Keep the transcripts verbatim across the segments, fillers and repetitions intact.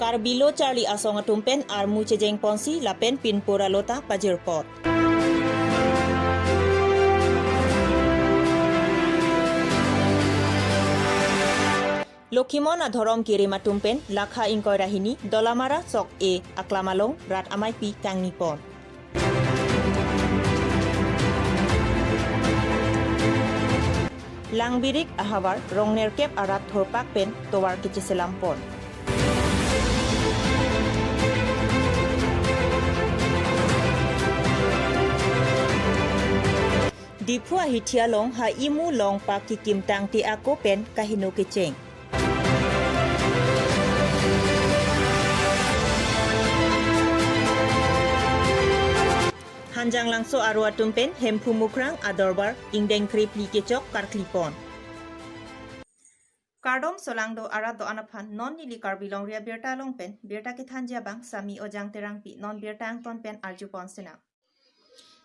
Karbi Lo Charli Asong atum pen armu chejeng ponsi lapen pinpur alo ta pajirpot. Lokhimon adhorom kirim atum pen Lakha ingkoi ra hini Dolamara Sok A aklam along rat ameipi kangni pon. Langbirik ahavar rong nerkep arat thorpak pen tovar kecheselam pon. Diphu ahithi along ha imu long pak kikimtang ti ako pen kaheno kecheng. Hanjanglangso aro atum pen Hemphu Mukrang adorbar ingdeng krepli kechok karkli pon. Kardom, solangdo arat do-an aphan non neli Karbi Longri Abirta along pen birta kethanji abang Sami Ojang Terangpi. Non birta angton pen arju pon sinang.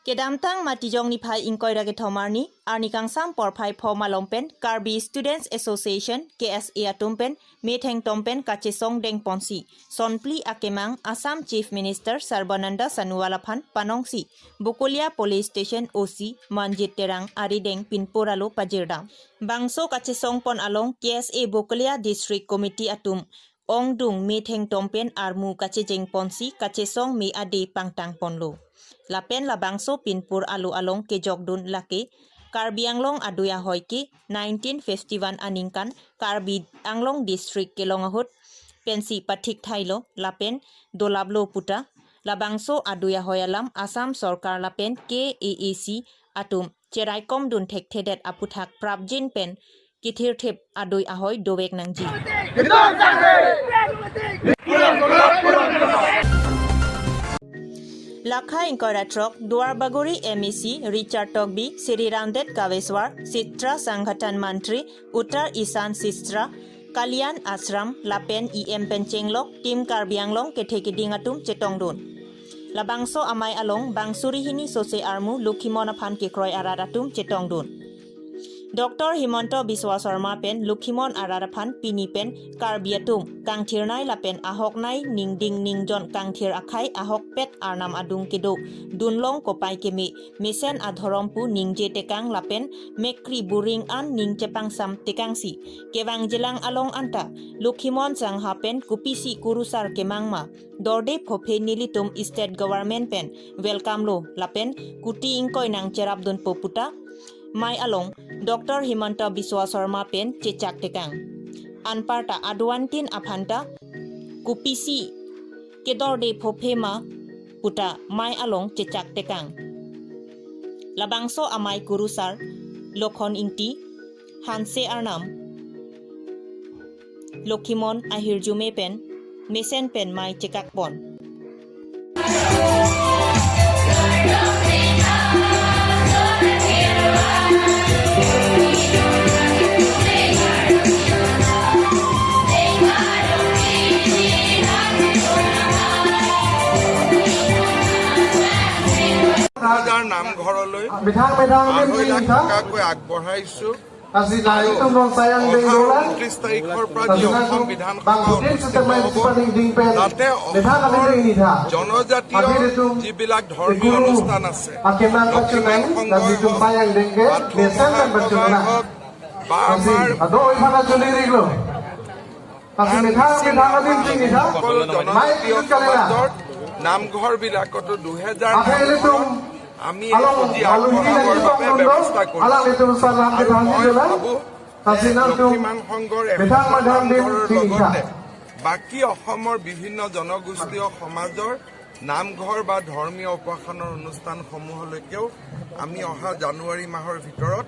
Kedamtang Matijong niphai ingkoi ra kethom arni, arni kangsam porphai pho malom pen Karbi Students Association, K S A atum pen methengtom pen kachesong deng ponsi, sonphli akemang Assam Chief Minister Sarbananda Sonowal aphan panongsi, Bokolia Police Station O C Manjit Terang arideng pinpur alo pajirdam. Bangso kachesong pon along K S A Bokolia District Committee atum ongdung methengtom pen armu kachejeng ponsi kachesong me ade pangtang ponlo. Lapen labangso pinpur alo along kejokdun lake Karbi Anglong adui ahoi ke nineteen fifty-one aningkan Karbi Anglong District kelong ahut pensi pathik thailo lapen dolaplo puta labangso adui ahoi alam Assam Sorkar lapen K A A C atum cheraikom dun thekthedet aputhak prapjin pen kithirthip adui ahoi dovek nangji. Lakha ingkoi ra throk Duarbagori M A C Richard Tokbi, Sri Ramdet Kaveswar, Chitra Sanghatan Mantri, Uttar Ishan Chitra Kalyan Ashram lapen E M pen chenglok Team Karbi Anglong kethe keding atum chetongdun. Labangso amei along bang suri hini sose armu Lokhimon aphan kekroi arat atum chetongdun. Doctor Himanta Biswa Sarma pen Lokhimon arat aphan pini pen Karbi atum kangthirnei lapen ahoknei ningding ningjon kangthir akhei ahokpet arnam adung kedo dunlong kopai keme mesen adhorom pu ningje tekang lapen mekri buring an ning chepangsam tekangsi kevangjilang along anta Lokhimon sangha pen kopisi kurusar kemang ma dorde phophe nelitum state government pen welcome lo lapen kuti ingkoi nangcherapdunpo puta mei along Doctor Himanta Biswa Sarma pen chechak tekang. Anparta aduantin aphanta kopisi kedorde phophe ma puta mei along chechak tekang. Labangso amei kurusar Lokhon Ingti, Hanse arnam, Lokhimon ahirjume pen mesen pen mei chekak pon. হাজাৰ নামঘৰলৈ বিধান বিধান আঢ়ৈ লাখ টকাকৈ আগবঢ়াইছো। Kasi na আৰু itum non sayang অহা denggolan, ঊনত্ৰিশ তাৰিখৰ পৰা যি kasi na অসম itum বিধানসভা bang putin অনুষ্ঠিত setame হ'ব, setame dingpen, তাতে metha kami অসমৰ ding nitha. জনজাতীয় Abi itum যিবিলাক ধৰ্মীয় iguru অনুষ্ঠান আছে, akemang locking pachunang, man সংঘই kasi itum হওক, sayang dengke, ভাদ mesen kan সভাই pachunang. হওক, বা Kasi আমাৰ ado iphana chuli riglo. Kasi আন metha, মিচিং metha নাগা adin ting nitha. সকলো Mai জনজাতীয় itum kalela. সমাজৰ নামঘৰবিলাকতো দুহেজাৰ Akhai itum নামঘৰ আমি along, আজি along আগবঢ়াবৰ hini বাবে tong ব্যৱস্থা dundo, কৰিছোঁ। Alang itum salam আৰু kita মই hini dola. ভাবো Kasi na itum লক্ষ্মীমান সংঘৰ এখন metha madam din নামঘৰৰ ting nitha. লগতে বাকী অসমৰ বিভিন্ন জনগোষ্ঠীয় সমাজৰ নামঘৰ বা ধৰ্মীয় উপাসনাৰ অনুষ্ঠানসমূহলৈকেও আমি অহা জানুৱাৰী মাহৰ ভিতৰত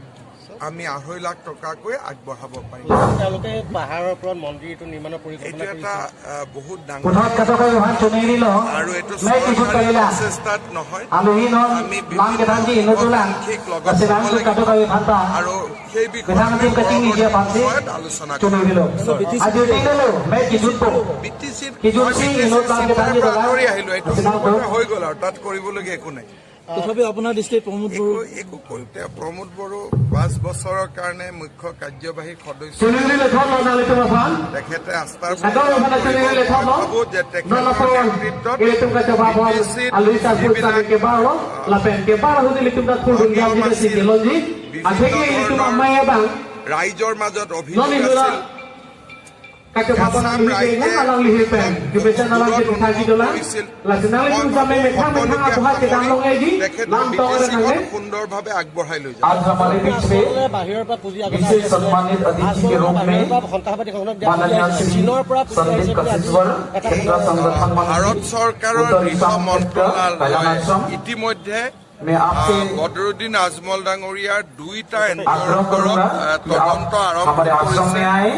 আমি আঢ়ৈ লাখ টকাকৈ আগবঢ়াব পাৰিম। তেওঁলোকে পাহাৰৰ ওপৰত মন্দিৰ এইটো নিৰ্মাণৰ পৰিকল্পনা এইটো এটা, কৰিছে। আহ, বহুত ডাঙৰ Puthat kato kayo han chuniri lo. আৰু এইটো Mai chukut চৰকাৰী kalela. প্ৰচেষ্টাত নহয়। Aluhi non আমি বিভিন্ন mang kita ji inu tulang. আংশিক লগত Kasi lang হ'ব tu লাগিব। Kato kayo phanta. আৰু সেই বিষয়ে Kita আমি nanti kating পৰৱৰ্তী dia pansi. সময়ত আলোচনা কৰিম। Chuniri lo. Aju ting lo, mai kijut po. বি টি চিত Kijut মই si inu বিটিচিৰ tang kita পৰা ji dola. আঁতৰি আহিলোঁ। এইটো Kasi lang সম্পূৰ্ণ tu. হৈ গ'ল আৰু তাত কৰিবলগীয়া একো নাই। তথাপি আপোনাৰ দৃষ্টিত প্ৰমোদ বড়ো একো, একো কৰোঁতে প্ৰমোদ বড়ো পাঁচ বছৰৰ কাৰণে মুখ্য কাৰ্যবাহী সদস্য। Chuningri lethon lo nanglitum aphan. তেখেতে আস্থাৰ ভংগ কৰিলে। মই ভাবোঁ যে তেখেতৰ নেতৃত্বত ilitum kachobabon, BPC ত alui ta phul যিবিলাক, sang kebang lo, lapen kebang lo ilitum ta thurdun gamji si kelongji. Atheke ilitum amei abang, ৰাইজৰ মাজত অভিযোগ আছিল। Kachobabon alam lihe pen, kebesan alam ke thaji dolang. Lasi nanglitum sampai methang methang apuha kedam long eji, lam tong re nang e. সুন্দৰভাৱে আগবঢ়াই লৈ যায়। आज हमारे बीच में विशेष सम्मानित अतिथि के रूप में माननीय श्री संदीप कसेश्वर, क्षेत्र संगठन मंत्री, ভাৰত চৰকাৰৰ গৃহ মন্ত্ৰালয়ে ইতিমধ্যে, मैं आपसे আহ, বদৰুদ্দিন আজমল ডাঙৰীয়াৰ দুইটা এনজিঅ'ৰ आग्रह ওপৰত, करूंगा আহ, कि आप তদন্ত আৰম্ভ हमारे आश्रम में কৰিছে। आए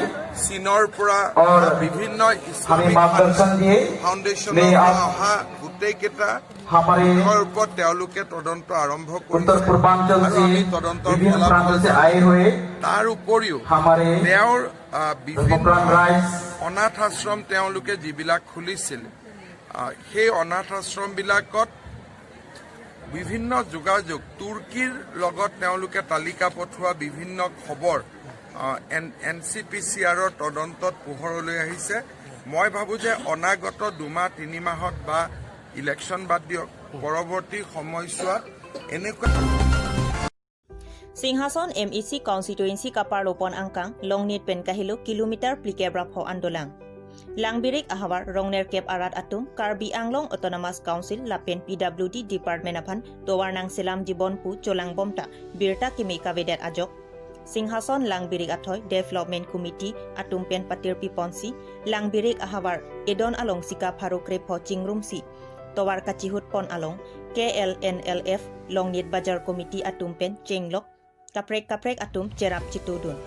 চীনৰ পৰা, और আহ, বিভিন্ন हमें ইছলামিক मार्गदर्शन दिए। ফাউণ্ডেশ্যনৰ मैं পৰা आप অহা গোটেইকেইটা हमारे বিষয়ৰ ওপৰত তেওঁলোকে তদন্ত আৰম্ভ কৰিছে। उत्तर पूर्वांचल আৰু से, আমি তদন্তৰ विभिन्न ফলাফল प्रांतों से आए हुए তাৰ উপৰিও हमारे তেওঁৰ, আহ, বিভিন্ন धर्मप्राण राइज অনাথ আশ্ৰম তেওঁলোকে যিবিলাক খুলিছিল, আহ, সেই অনাথ আশ্ৰমবিলাকত বিভিন্ন যোগাযোগ, তুৰ্কীৰ লগত তেওঁলোকে তালিকা পঠোৱা বিভিন্ন খবৰ, আহ, N, N C P C আৰৰ তদন্তত পোহৰলৈ আহিছে। মই ভাবোঁ যে অনাগত দুমাহ, তিনি মাহত বা ইলেকশ্যন বাদ দিয়ক, পৰৱৰ্তী সময়ছোৱাত এনেকুৱা Singhason M E C constituency kaparlopon angkang longnit pen kahelo kilometer phlikep ra pho an dolang. Langbirik ahavar rongnerkep arat atum Karbi Anglong Autonomous Council lapen P W D Department aphan tovar nangselamjibom pu cholangbom ta birta keme kavedet ajok Singhason Langbirik athoi Development Committee atum pen patirpiponsi Langbirik ahavar Edon along sika pharo krepho chingrumsi tovar kachihutpon along K L N L F Longnit Bajar Committee atum pen chenglok kaprek kaprek atum cherap chitudun.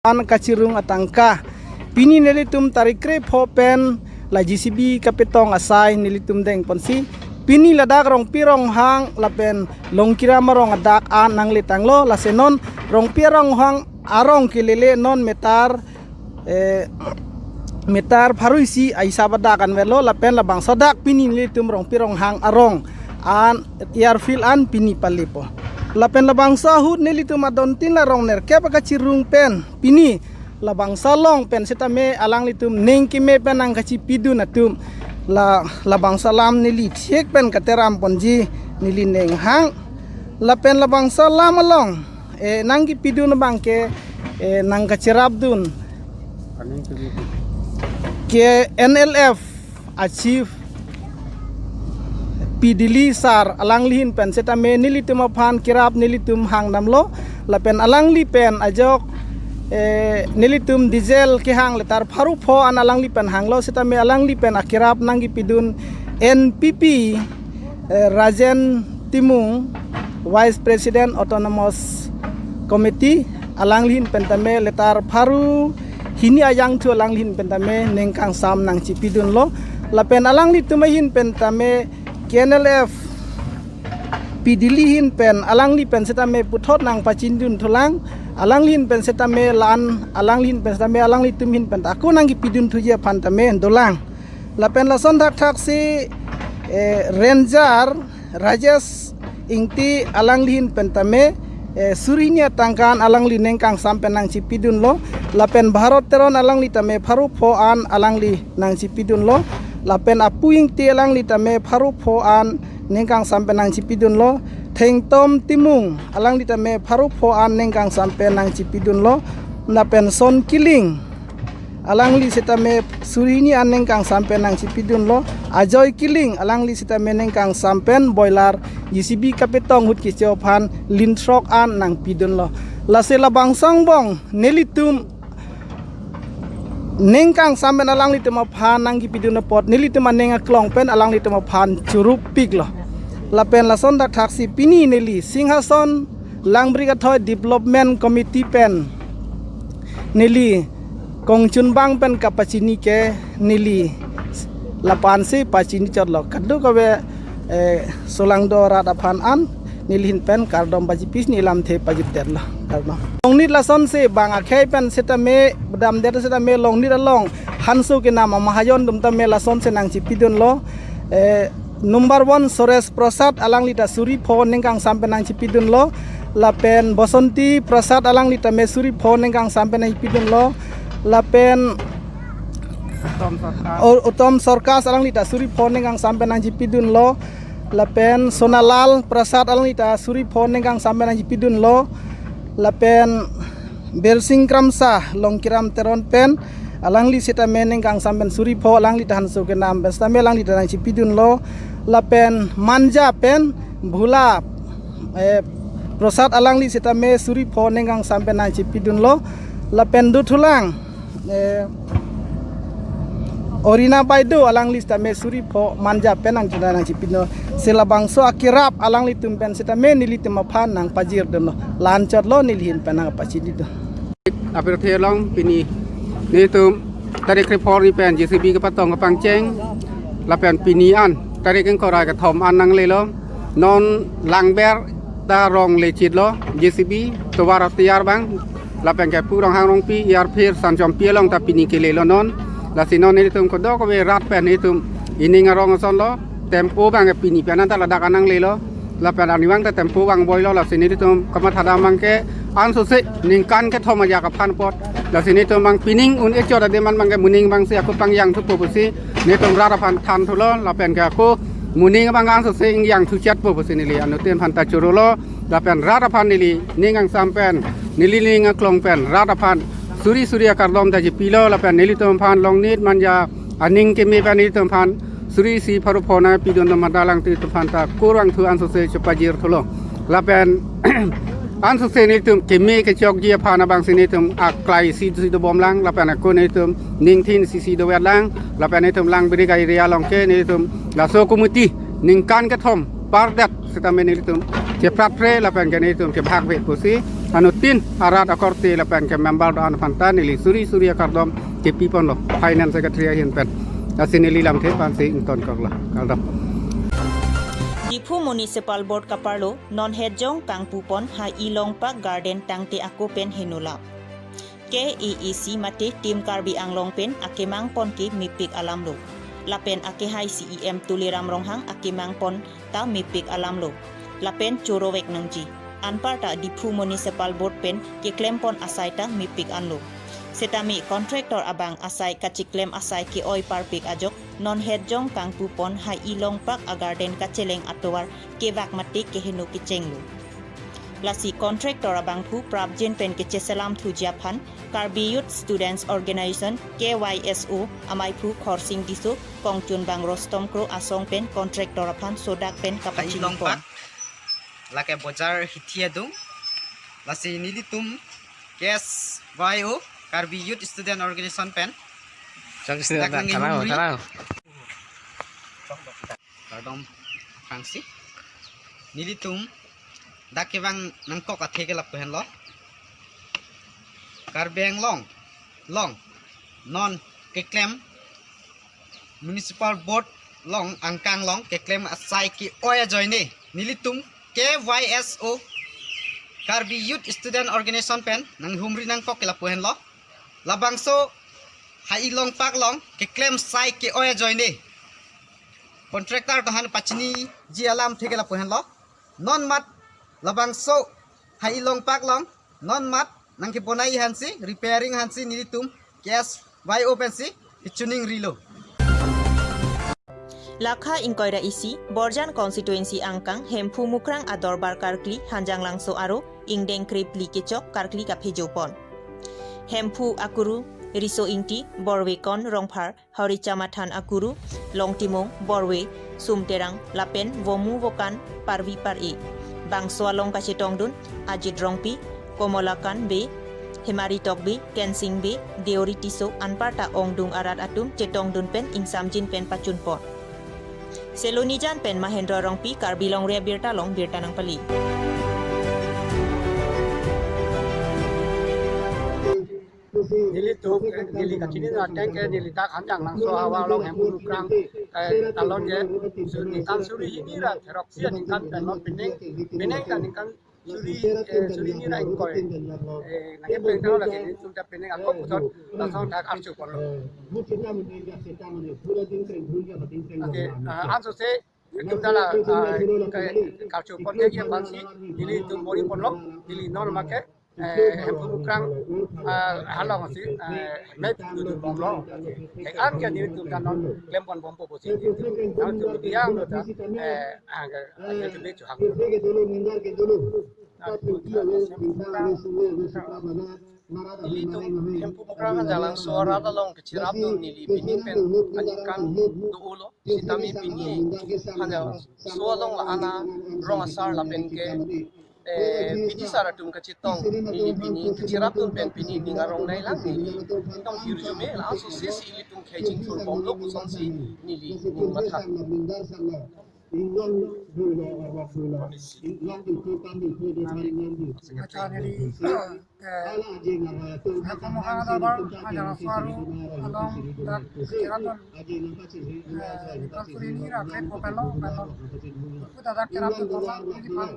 An kachirung atangka. Pini nelitum tarik krepho pen la J C B kapetong asai nelitum dengponsi pini ladak Rongpi Ronghang lapen Longkiram arong adak an nangletanglo. Lasi non Rongpi Ronghang arong kelele non meter, eh, meter pharo isi aisap adak anvetlo, lapen labangso adak pini nelitum Rongpi Ronghang arong an airfield an pini palepo. Lapen labangso ahut nelitum adontin la rongnerkep akachirung pen pini labangso along pen setame alanglitum ning keme pen nangkachipidun atum la, labangso alam neli thik pen kateramponji neli ning hang. Lapen labangso alam along, eh, nangkipidun abang ke, eh, nangkachirapdun ke N L F a-chief P Dili sir alangli ahin pen setame nelitum aphan kirap nelitum hangdamlo, lapen alangli pen ajok, eh, nelitum diesel kehang liter pharo pho an alangli pen hanglo, setame alangli pen akirap nangkipidun N P P, eh, Rajen Timung, Vice President Autonomous Committee, alangli ahin pen tame liter pharo hini ajangthu alangli ahin pen tame ning kangsam nangchipidunlo. Lapen alanglitum ahin pen tame K N L F P Dili ahin pen alangli pen setame puthot nangpachindun thulang, alangli ahin pen setame lan, alangli ahin pen setame alanglitum ahin pen ta ako nangkipidun thuji aphan tame dolang. Lapen lason thakthak si, eh, Ranger Rajesh Ingti alangli ahin pen tame, eh, suri hini atangka an alangli ning kangsam pen nangchipidunlo. Lapen Bharat Teron alangli tame pharo pho an alangli nangchipidunlo. Lapen Apu Ingti alangli tame pharo pho an ning kangsam pen nangchipidunlo. Thengtom Timung alangli tame pharo pho an ning kangsam pen nangchipidunlo. Lapen Son Killing alangli setame suri hini an ning kangsam pen nangchipidunlo. Ajoy Killing alangli setame ning kangsam pen boiler J C B kapetong ahut kecho aphan linthrok an nangpidunlo. Lasi labangso angbong nelitum ning kangsam pen alanglitum aphan nangkipidun apot nelitum aning aklong pen alanglitum aphan churupiklo. Lapen lason thakthak si pini neli Singhason Langbirik athoi Development Committee pen neli kongchunbang pen kapachini ke neli lapu-an si pachini chotlo. Kadokave, eh, solangdo rat aphan an neli ahin pen kardom pajipisi neli lamthe pajutdetlo. Kardom. Longnit lasonsi bang akhei pen setame damdet setame Longnit along hanso kenam amahajon atum tame lasonsi nangchipidunlo. Eh, Number one Suresh Prasad, alangli ta suri pho ningkang sam pen nangchipidunlo. Lapen Basanti Prasad, alangli ta me suri pho ningkang sam pen nangchipidunlo. Lapen Uttam Sarkar. O-, Uttam Sarkar, alangli ta suri pho ningkang sam pen nangchipidunlo. Lapen Sonalal Prasad, alangli ta suri pho ningkang sam pen nangchipidunlo. Lapen Birsing Kramsa, Longkiram Teron pen, alangli sitame ningkang sam pen suri pho, alangli ta hanso kenam pen sitame alangli ta nangchipidunlo. Lapen Manja pen Bhula, eh, Prasad, alangli sitame suri pho ningkang sam pen nangchipidunlo. Lapen dothulang, eh, Orina Baido, alangli sitame suri pho Manja pen nangchuna nangchipidunlo. Si labangso akerap alanglitum pen sitame nelitum aphan nangpajirdunlo. La-anchotlo, neli ahin pen nangpachinidun. Apirthe along pini nelitum tarik krepho arni pen J C B kepatong kepangcheng, lapen pini an tarik ingkoi ra kethom an nanglelo. Non Langber ta rong lechitlo, J C B tovar atiyar abang, lapen ke Pu Ronghang Rongpi, Yarphir Sanchompi along ta pini kelelo non. Lasi non nelitum kadokave rat pen nelitum ining arong asonlo, tempo abang ke pini pen an ta ladak an nanglelo. Lapen arnivang ta tempo vangvoilo, lasi nelitum kamathadam abang ke ansose ningkan kethom ajak aphan apot. Lasi nelitum abang pining un-e chot adim an abang ke moning abangsi ako pangjang thupo pusi nelitum rat aphan thanthulo, lapen ke ako moning abang ansose ingjang thuchetpo pusi neli anuttin aphan ta chorolo, lapen rat aphan neli ning angsam pen, neli ning aklong pen rat aphan suri suri akardom ta chipilo, lapen nelitum aphan Longnit Manja aning keme pen nelitum aphan suri isi pharo pho nangpidun atum mata alangtum aphan ta kurvangthu ansose chepajirdunlo. Lapen ansose nelitum keme kechokji aphan abangsi nelitum aklai isi si dobomlang, lapen ako nelitum ningthin isi si dovetlang, lapen nelitum Langbirik area along ke nelitum laso committee ningkan kethom pardet sitame nelitum chepratpre lapen ke nelitum chebhakve pusi anuttin arat akorte lapen ke member do-an aphan ta neli suri suri akardom chepiponlo, finance secretary ahin pen. Lasi neli lamthe aphansi ingtonkoklo. Kardom. Diphu Municipal Board kaparlo non hetjong kangpupon Hai-i Long Park Garden tangte ako pen henula. K A A C mate Team Karbi Anglong pen akemangpon ke mepik alamlo. Lapen akehai C E M Tuliram Ronghang akemangpon ta mepik alamlo. Lapen chorovek nangji. Anparta Diphu Municipal Board pen keklempon asai ta mepik anlo. Setame contractor abang asai kachiklem asai ke-oi parpik ajok non hetjong kangpupon Hai-i Long Park a-garden kacheleng atovar kevak mate keheno kechenglo. Lasi contractor abangphu prapjin pen kecheselam thuji aphan Karbi Youth Students Organization, K Y S O, amaiphu Khorsing Tisso, kongchunbang Rostom Kro asong pen contractor aphan sodak pen Hai-i Long kapachini pon. Park, lake bojar hithi adung, lasi nelitum K S Y O, Karbi Youth Student Organization pen. Chang sini dak nang nangkehumri. Kardom aphrangsi. Nelitum dak kevang nangkok athe ke lapu henlo. Karbi Anglong along non keklem Municipal Board along angkang along keklem asai ke-oi ajoine nelitum K Y S O, Karbi Youth Student Organization pen nanghumri nangkok ke lapu henlo. Labangso Hai-i Long Park along keklem asai ke-oi ajoine contractor atum aphan pachiniji alamthe ke lapu henlo. Non mat labangso Hai-i Long Park along non mat nangkebonai aphansi, repairing aphansi nelitum K S Y O pensi kechiningrilo. Lakha ingkoi ra isi, Borjan constituency angkang Hemphu Mukrang adorbar karkli Hanjanglangso aro ingdeng krephli kechok karkli kaphejopon. Hemphu akuru Riso Ingti, Borve Kon Rongphar, Horicha Mathan akuru Longtimung, Borve Sum Terang lapen Vomu Vokan Parvi Par-e. Bangso along kachetongdun Ajit Rongpi, Komolakan Bey, Hemari Tokbi, Kensing Bey, Deori Tisso anparta ongdung arat atum chetongdun pen ingsamjin pen pachunpon. Selonijan pen Mahendra Rongpi, Karbi Longri Abirta along birta nangpali. Nelitum, neli kachini ateng ke neli dak Hanjanglangso havar along Hemphu Mukrang, eh, talon ke, su-, ningkan suri hini ra therok isi aningkan pen non pining, pining ta ningkan suri, eh, suri hini ra ingkoi. Eh, nangkepeng tang lake nelitum ta pining ako puthot lason dak archuponlo. Lake, ah, ansose Tum dala, ah, ke, karcho pon dia dia bansi, nelitum bor-i ponlok, neli non make, eh, Hemphu Mukrang, ah, halong si, eh, met dudun bomlo. Eh, an ke nelitum ta non klem pon bompo pusi. Nelitum dia lo ta, eh, ah, ke, ah, ke, ke, chuhang. Nelitum Hemphu Mukrang Hanjanglangso arat along kachirapdun neli pini pen aningkan do-olo, sitame pini Hanjanglangso along la-an arong asar lapen ke, eh, bidisar atum kachetong neli pini kachirapdun pen pini ning arong nailang neli tong hirjume la-an si si ilitum khei chingthur bomlo pusonsi neli ning matha. Acha neli, eh, Hemphu Mukrang Hanjanglangso arat along dak kachirapdun, eh, Bipal Kuri ni ra klem kopelo, pelo. Aku dadak kirapdun kopelo, neli pan.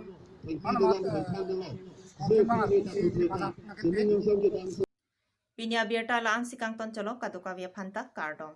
Mana mat, eh, kopelo ma, si, si, mana, nakit. Pini abirta la-an si kangton cholo, kadokave aphanta kardom.